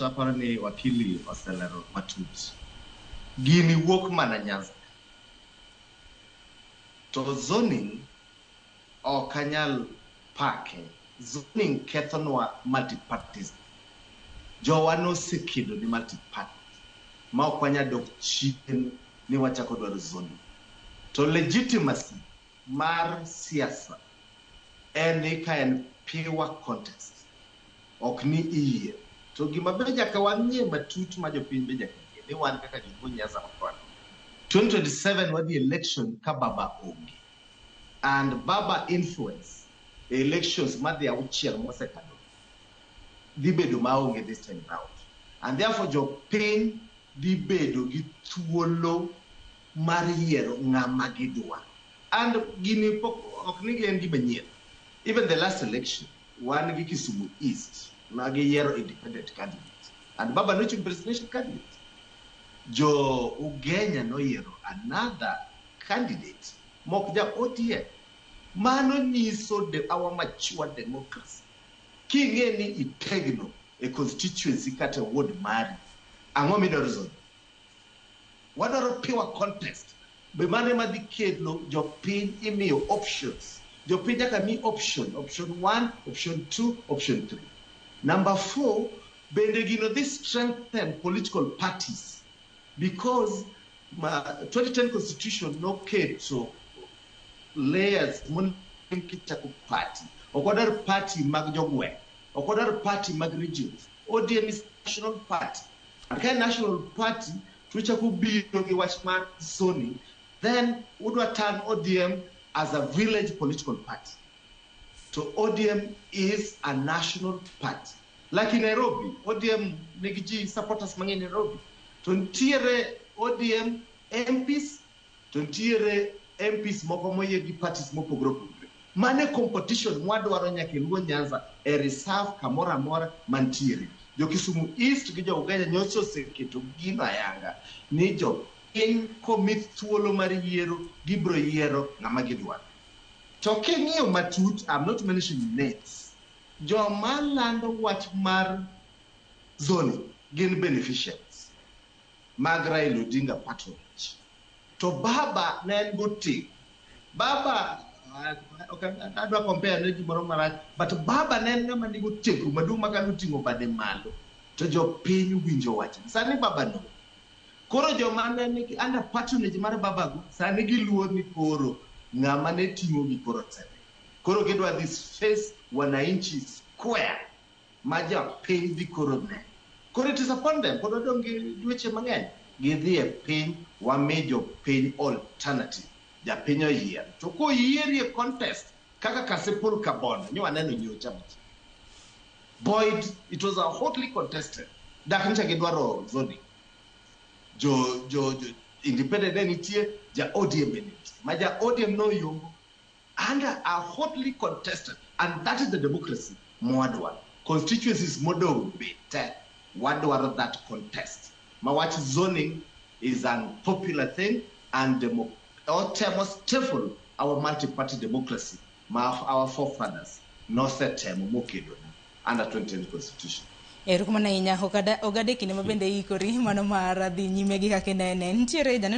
Aparo ni wakili oselero matut. Gini wuok mana Nyanza. To zoning ok anyal pake. Zoning kethonwa multipartyism. Jowa nosekedo ni multiparty ma ok wanyal dok chien ni wachako dwaro zoning. To legitimacy mar siasa en ni ka en pure contest. Ok ni iyie. To gima be nyaka wang'e matut ma jopiny be nyaka ng'e ni wan kaka joluo Nyanza ma koni. 2027 wadhi election ka baba onge. And baba influence e elections madhi auchiel mosekadho dhi bedo maonge this time round. And therefore jopiny dhi bedo gi thuolo mar yiero ng'ama gidwa. And gini pok ok ni en gima nyien. Even the last election, wan gi Kisumu East ma giyiero independent candidate. And baba nochung' presidential candidate. Jo Ugenya noyiero another candidate mok ja ODM. Mano nyiso our mature democracy. King'e ni itegno e constituency kata ward mari, ang'o midwaro zoning? Wadwaro pure contest. Be mano ema dhi kelo jopiny imiyo options. Jopiny nyaka mi option. Option 1, option 2, option 3. Number 4, bende gino dhi strengthen political parties because ma 2010 constitution noketo layers kichako party. Ok wadwar party mag jogweng'. Ok wadwar party mag regions. ODM is national party. And ka en national party, to uchako biro gi wach mar zoning, then udwa turn ODM as a village political party. To ODM is a national party. Like in Nairobi, ODM nigi ji supporters mang'eny Nairobi. To nitiere ODM MPs, to nitiere MPs moko moyier gi parties mopogore opogore. Mano e competition mwadwaro nyaka e Luo Nyanza e reserve kamoro amora mantiere. Jo Kisumu East gi jo Ugenya nyocha oseketo gino ayanga ni jopiny komi thuolo mar yiero gibiro yiero ng'ama gidwaro. To king'iyo matut, I'm not mentioning names, joma lando wach mar zoning gin beneficiaries mag Raila Odinga patronage. To baba ne en gotegno. Baba, ok adwa compare ne gimoro marach, but baba ne en ng'ama nigi otegno maduong' ma kane oting'o bade malo to jopiny winjo wachne. Sani baba no. Koro joma ne nigi under patronage mar babago sani giluor ni koro ng'ama ne ting'o gi koro osedhi. Koro gidwa this face wananchi square ma japiny dhi koro ne. Koro it is upon them. Pod wadong' gi dweche mang'eny. Gidhi e piny wami jopiny alternative. Japiny oyier. To koyieri e contest kaka Kasipul Kabondo, nyo waneno nyocha machiegni. Boyd, it was a hotly contested. Dak nyicha gidwaro zoning. Jo independent ne nitie, ja ODM be nitie. Ma ja ODM noyombo under a hotly contested, and that is the democracy mwadwaro. Constituencies modong' be te, wadwaro that contest. Ma wach zoning is an unpopular thing and otemo stifle our multi-party democracy ma our forefathers nosetemo mokedone under 2010 constitution. Erokamano ahinya. Ogada e kinde ma bende ikori mano mar dhi nyime gi kaka inene. Nitiere janeno.